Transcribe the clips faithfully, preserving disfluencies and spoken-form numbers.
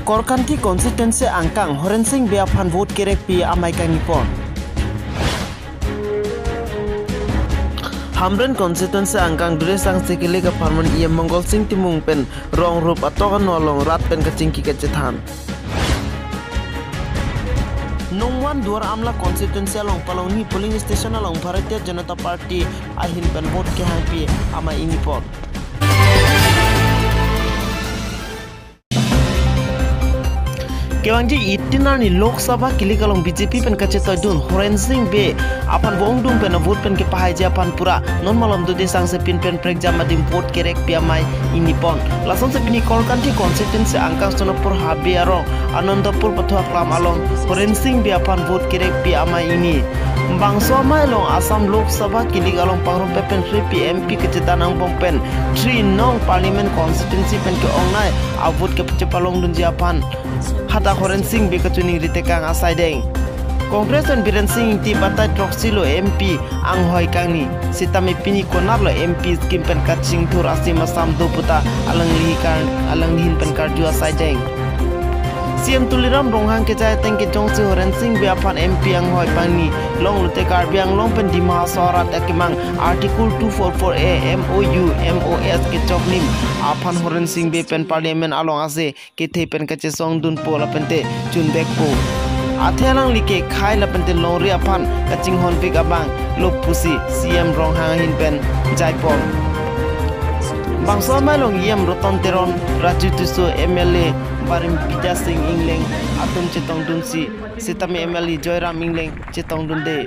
Korkanthi constituency angkang Horensing Bey aphan vote kerekpi amei kangni pon. Hamren constituency angkang Dodesangse kelik apharman E M Mongol Sing Timung pen rong rup atok ano along rat pen kachingki kachethan. Nongwan Duar Amla constituency along Palongni polling station along Bharatiya Janata Party ahin pen vote kehangpi amei ingni pon. Kevangji eighteen arni Lok Sabha kelik along B J P pen kachetoidun Horensing Bey aphan vo ongdung pen avote pen kepahaiji aphan pura non malom Dodesangse pin pen prekjam adim vote kerekpi amei ingni pon. Lasonsi pini Korkanthi constituency angkang Sonapur Habe arong Anandapur Pathu Aklam along Horensing Bey aphan vote kerekpi amei ingni. Bangso amei along Assam Lok Sabha kelik along pangrum pen pen three P M P kachethan angbong pen three nong parliament constituency pen ke-ongnei avote kepachepalongdunji aphan hadak Horensing Bey kachiningri tekang asai deng. Congress pen Biren Sing Ingti batai throksi lo M P anghoi kangni, sitame pini konat lo M P scheme pen kachingthur asim asam do puta alangli kar-, alangli ahin pen karju asai deng. C M Tuliram Ronghang kejai ateng kejongsi Horensing Bey aphan M P anghoi pangni longlote Karbi Anglong pen Dima Hasao arat akemang Article two four four A, M O U, M O S kechoklim aphan Horensing Bey pen parliament along ase kethe pen kachesongdunpo lapente chunvekpo. Athe alangli ke khei lapente longri aphan kachinghonvek abang lo pusi C M Ronghang ahin pen jaipon. Bangso amei along E M Roton Teron, Raju Tisso, M L A Barim Bidya Sing Engleng atum chetongdunsi, sitame M L A Joyram Engleng chetongdunde.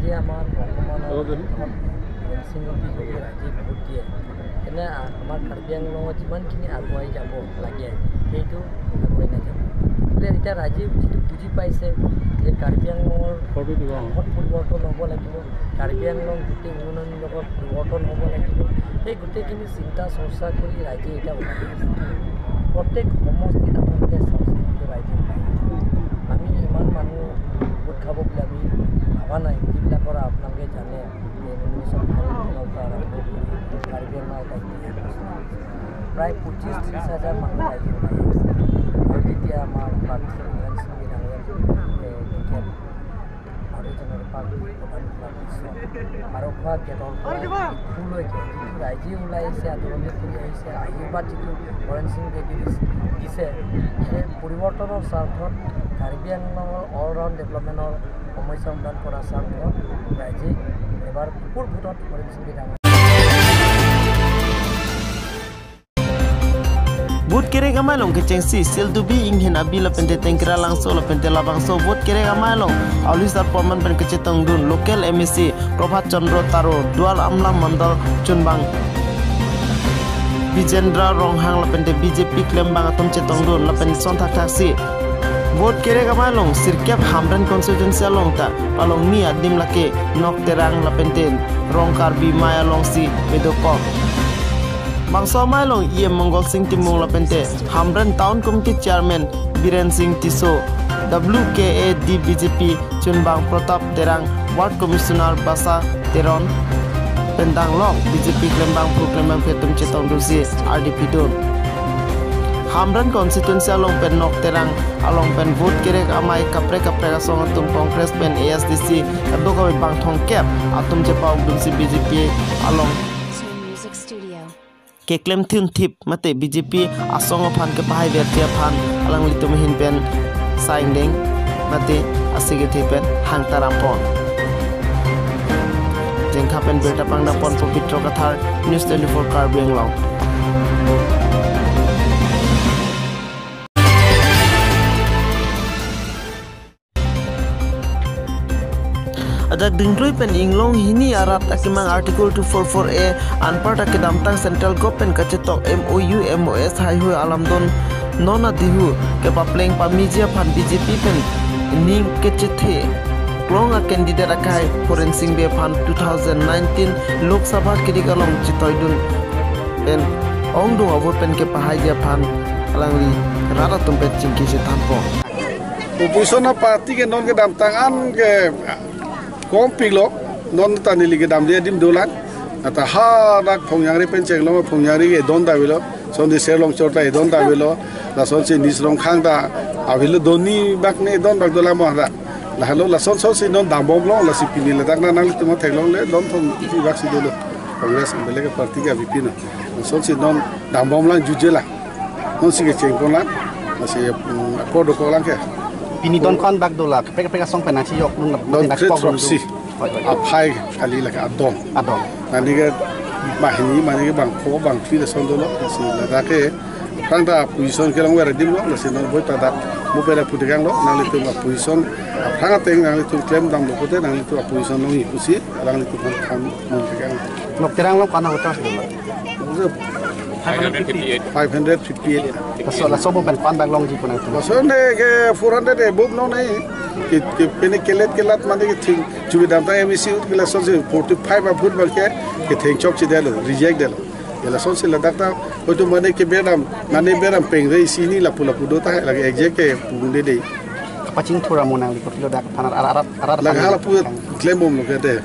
যে আমাৰ বৰ্তমানৰ ৰঞ্জিত সিং যদি ৰাইজে ভোট দিয়ে, তেনে আ-, আমাৰ কাৰ্বি আংলঙত যিমানখিনি আগুৱাই যাব লাগে, সেইটো আগুৱাই নাযাব। গতিকে এতিয়া ৰাইজে যিটো বুজি পাইছে যে কাৰ্বি আংলঙৰ সৰটো দিব, অ। এখন পৰিৱৰ্তন হ'ব লাগিব, কাৰ্বি আংলং গোটেই উন্নয়নৰ লগত পৰিৱৰ্তন হ'ব লাগিব, সেই গোটেইখিনি চিন্তা চৰ্চা কৰি ৰাইজে এতিয়া ওলাই আহিছে। প্ৰত্যেক সমষ্টিত আপোনালোকে চাওক, ৰাইজে ওলাই আহিছে। আমি ইমান মানুহ গোট খাব বুলি আমি ভাবা নাই। যিবিলাকৰ আপোনালোকে জানে যে নমিনেশ্যন ফাইল দিনৰ পৰা আৰম্ভ কৰি কাৰ্বি আংলঙত প্ৰায় পঁচিছ ত্ৰিছ হাজাৰ মানুহ ৰাইজে ওলাই আহিছে। আৰু যেতিয়া আমাৰ প্ৰাৰ্থী হৰেণ সিং ডাঙৰীয়া, এ, টিকেট ভাৰতীয় জনতা পাৰ্টি প্ৰদান কৰাৰ পিছত আৰু খোৱা গেটৰ পৰা ফুললৈকে যিটো ৰাইজে ওলাই আহিছে, আদৰণি কৰি আহিছে, আশীৰ্বাদ যিটো হৰেণ সিং বেদী দিছে, সেই পৰিৱৰ্তনৰ স্বাৰ্থত কাৰ্বি আংলঙৰ অল ৰাউণ্ড ডেভেলপমেণ্টৰ সমস্যা সমাধান কৰাৰ স্বাৰ্থত ৰাইজে এবাৰ বিপুল ভোটত হৰেণ সিং বেদী ডাঙৰীয়া Vote kerek amei along kechengsi Sildubi Inghin Abi lapente Tengkira Langso lapente labangso vote kerek amei along Aulisar Porman pen kachetongdun local M A C Prabhat Chandra Taro, Duar Amla Mandal chunbang Bijendra Ronghang lapente B J P klembang atum chetongdun lapen son thakthaksi vote kerek amei along sirkep Hamren constituency along ta Palongni adim lake Nok Terang lapente Rong Karbi amei alongsi pedokok. Bangso amei along E M Mongol Sing Timung lapente Hamren Town Committee Chairman Biren Sing Tisso, W K A D B J P chunbang Pratap Terang, Ward Commissioner Basa Teron pen danglok B J P klembang phu klembangphi atum chetongdunsi ardi pidun. Hamren constituency along pen Nok Terang along pen vote kerek amei kaprek kaprek asong atum Congress pen A S D C kadokave bang thomkep atum chepa-okdunsi B J P along keklem thunthip mate B J P asong aphan kepahai verti aphan alanglitum ahin pen saingdeng mate ase kethe pen hangtarampon. Jengkha pen birta pangdapon Pabitra Kathar, News twenty-four Karbi Anglong. Ajak Dingrui pen Inglong hini arat akemang Article two four four A anparta kedamtang Central Government kachetok M O U, M O S haihui alamdon non adihu kepapleng pameji aphan B J P pen ning kechethe klong a candidate akai Horensing Bey aphan two thousand nineteen Lok Sabha kerik along chetoidun pen ongdung avote pen kepahaiji aphan alangli rat atum pen chingki chethanpo. Opposition a party ke non kedamtang an ke kompiklo, non ta neli kedamde adim dolang. Ata hadak Phongjangri pen chenglong Phongjangri ke don davelo. Son di Serlongchor ta edon ta avelo, lasonsi Nisrongkhang ta avelo, doni bak ne edon bak dolang mo ra. Lahelo lason sonsi non dambomlong, lasi pini ladak na nanglitum theklongle, don thom isi bak si dolo. Congress M L A ke party ke V P na. Lasonsi non dambomlang jujela. Nonsi kechengponlang, lasi, mm, akor dokoklang ke. Pini don ko-an bak dolang, kaprek kaprek asong pen nangchijok dun, Don nangchipok krek dun. Throksi. Hoi, hoi. Aphai kali lake adon. Adon. Mane ke banghini, mane ke bangpho, bangphli lason dolo, lasi ladak ke aphrang ta position kelong ver adim lo, lasi non boi ta dak mo pera putekanglo, nanglitum position aphrang ateng nanglitum klemdamlo pulote nanglitum position nangji pusi, nanglitum aphan than nangtekang. Nok Terang along ko-an voter dolo? Five hundred fifty-eight. Five hundred fifty-eight. Laso, laso mo pen ko-an bak longji pu nangtum? Laso ne ke four hundred above lo ne. Ke, ke pene kelet kelat mane ketheng chubidam ta M A C ut ke lasonsi forty-five aput bang ke, ketheng chokchedetlo, reject detlo. Ke lasonsi ladak ta hoito mane ke bedam, mane bedam pengre isi hini lapu lapu do ta, lake exact ke pungde de. Kapachingthur amo nangli, kopi lo dak aphan arat, arat, arat. Lake aphan hala pu klembomlo ke de.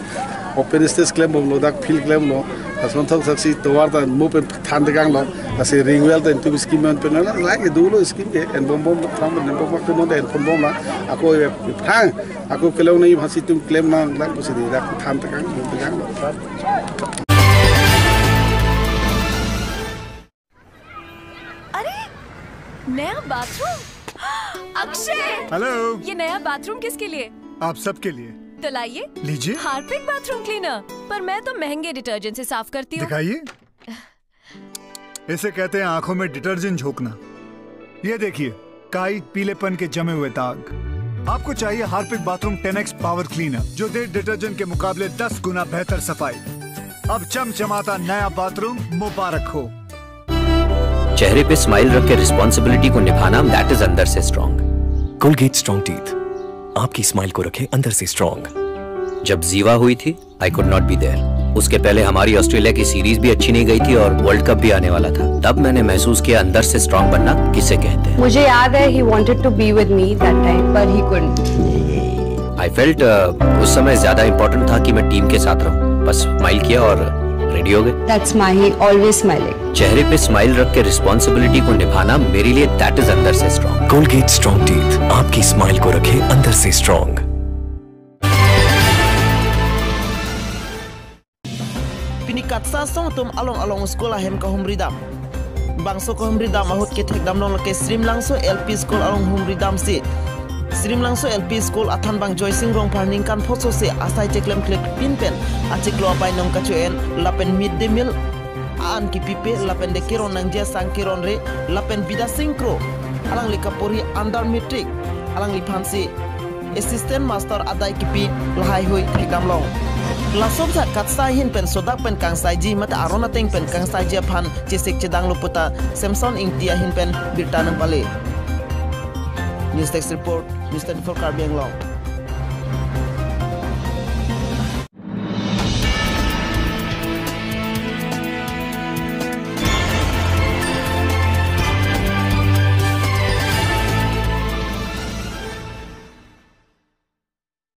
Open stage klembomlo, dak field klemlo. Lason thongsaksi tovar ta mo pen thantekanglo. Lasi ring well ta intum scheme an pen la, lake dolo scheme ke, enbombom, tham enbombom, kunon enbombom la. Ako ye phang, ako kelong nangji aphansi itum klemnang, lake pusi di dak thantekang, bomtekanglo. अरे, नया बाथरूम। अक्षय, हेलो। ये नया बाथरूम किसके लिए? आप सबके लिए। तो लाइए। लीजिए। Harpic bathroom cleaner. पर मैं तो महंगे डिटर्जेंट से साफ करती हूँ। दिखाइए। इसे कहते हैं आंखों में डिटर्जेंट झोंकना। ये देखिए, काई, पीलेपन के जमे हुए दाग। आपको चाहिए Harpic bathroom ten x power cleaner, जो दे डिटर्जेंट के मुकाबले दस गुना बेहतर सफाई। अब चमचमाता नया बाथरूम मुबारक हो। चेहरे पे स्माइल रख के रिस्पॉन्सिबिलिटी को निभाना, दैट इज अंदर से स्ट्रॉन्ग। कोलगेट स्ट्रॉन्ग टीथ, आपकी स्माइल को रखे अंदर से स्ट्रॉन्ग। जब जीवा हुई थी, I could not be there. उसके पहले हमारी ऑस्ट्रेलिया की सीरीज भी अच्छी नहीं गई थी और वर्ल्ड कप भी आने वाला था। तब मैंने महसूस किया अंदर से स्ट्रॉन्ग बनना किसे कहते हैं। मुझे याद है, he wanted to be with me that time, but he couldn't. I felt उस समय ज्यादा इंपॉर्टेंट था कि मैं टीम के साथ रहूं। बस स्माइल किया और रेडी हो गए। That's my, he always smiling. चेहरे पे स्माइल रख के रिस्पॉन्सिबिलिटी को निभाना, मेरे लिए दैट इज अंदर से स्ट्रॉन्ग। कोलगेट स्ट्रॉन्ग टीथ, आपकी स्माइल को रखे अंदर से strong. Pini KATSA asong atum along along school ahem kahumridam. Bangso kahumridam ahut kethekdamlong lake Srimlangso L P School along humridamsi. Srimlangso L P School athanbang Joysing Rongphar ningkan phongo si asai cheklemkle pin pen achiklo abainong kacho-en lapen mid day meal an kipipe lapen de keron nangji asang keronre lapen Bidya Sing Kro alangli kapori under matric alangliphansi assistant master adai kipi lahaihui thekdamlong. Laso aphuthak KATSA ahin pen sodak pen kangsaiji mate aron ateng pen kangsaiji aphan chesik chedanglo puta Samson Ingti ahin pen birta nangpale. News Desk Report, News twenty-four Karbi Anglong.